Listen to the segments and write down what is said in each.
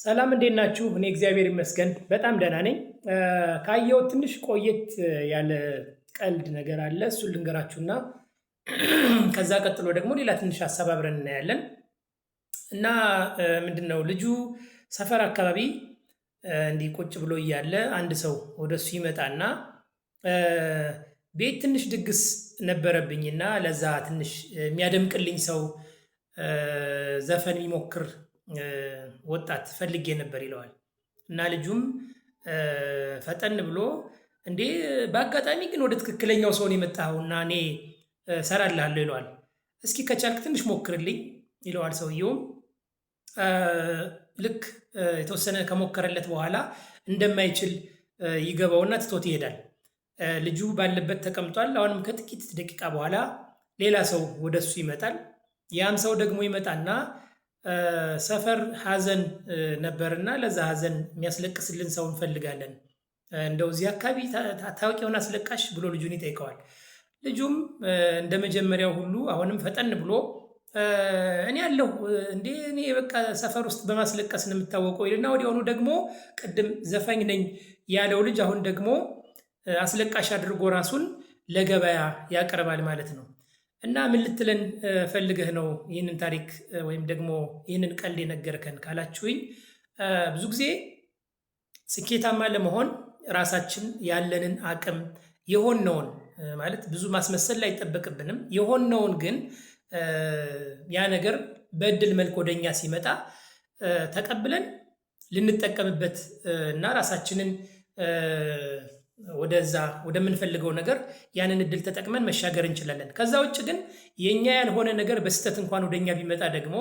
ሰላም እንዴት ናችሁ? እኔ እግዚአብሔር ይመስገን በጣም ደህና ነኝ። ካየሁት ትንሽ ቆየት ያለ ቀልድ ነገር አለ። እሱን ልንገራችሁና ከዛ ቀጥሎ ደግሞ ሌላ ትንሽ ሀሳብ አብረን እናያለን። እና ምንድነው ልጁ ሰፈር አካባቢ እንዲህ ቁጭ ብሎ እያለ አንድ ሰው ወደ እሱ ይመጣና ቤት ትንሽ ድግስ ነበረብኝና ለዛ ትንሽ የሚያደምቅልኝ ሰው ዘፈን የሚሞክር ወጣት ፈልጌ ነበር ይለዋል። እና ልጁም ፈጠን ብሎ እንዴ በአጋጣሚ ግን ወደ ትክክለኛው ሰው ነው የመጣኸው እና እኔ እሰራልሃለሁ ይለዋል። እስኪ ከቻልክ ትንሽ ሞክርልኝ ይለዋል። ሰውየውም ልክ የተወሰነ ከሞከረለት በኋላ እንደማይችል ይገባውና ትቶት ይሄዳል። ልጁ ባለበት ተቀምጧል። አሁንም ከጥቂት ደቂቃ በኋላ ሌላ ሰው ወደ እሱ ይመጣል። ያም ሰው ደግሞ ይመጣና ሰፈር ሀዘን ነበርና ለዛ ሀዘን የሚያስለቅስልን ሰው እንፈልጋለን፣ እንደው እዚህ አካባቢ ታዋቂ የሆነ አስለቃሽ ብሎ ልጁን ይጠይቀዋል። ልጁም እንደ መጀመሪያው ሁሉ አሁንም ፈጠን ብሎ እኔ አለሁ እንዴ እኔ በቃ ሰፈር ውስጥ በማስለቀስ ነው የምታወቀው ይልና ወዲያውኑ ደግሞ ቅድም ዘፋኝ ነኝ ያለው ልጅ አሁን ደግሞ አስለቃሽ አድርጎ ራሱን ለገበያ ያቀርባል ማለት ነው። እና ምን ልትለን ፈልገህ ነው ይህንን ታሪክ ወይም ደግሞ ይህንን ቀልድ የነገርከን ካላችሁኝ፣ ብዙ ጊዜ ስኬታማ ለመሆን ራሳችን ያለንን አቅም የሆነውን ማለት ብዙ ማስመሰል አይጠበቅብንም። የሆነውን ግን ያ ነገር በእድል መልክ ወደኛ ሲመጣ ተቀብለን ልንጠቀምበት እና ራሳችንን ወደዛ ወደምንፈልገው ነገር ያንን እድል ተጠቅመን መሻገር እንችላለን። ከዛ ውጭ ግን የኛ ያልሆነ ነገር በስህተት እንኳን ወደኛ ቢመጣ ደግሞ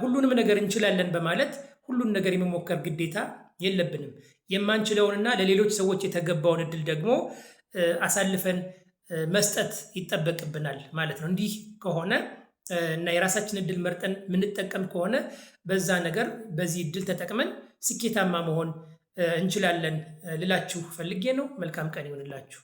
ሁሉንም ነገር እንችላለን በማለት ሁሉን ነገር የመሞከር ግዴታ የለብንም። የማንችለውንና ለሌሎች ሰዎች የተገባውን እድል ደግሞ አሳልፈን መስጠት ይጠበቅብናል ማለት ነው። እንዲህ ከሆነ እና የራሳችን እድል መርጠን የምንጠቀም ከሆነ በዛ ነገር በዚህ እድል ተጠቅመን ስኬታማ መሆን እንችላለን ልላችሁ ፈልጌ ነው። መልካም ቀን ይሁንላችሁ።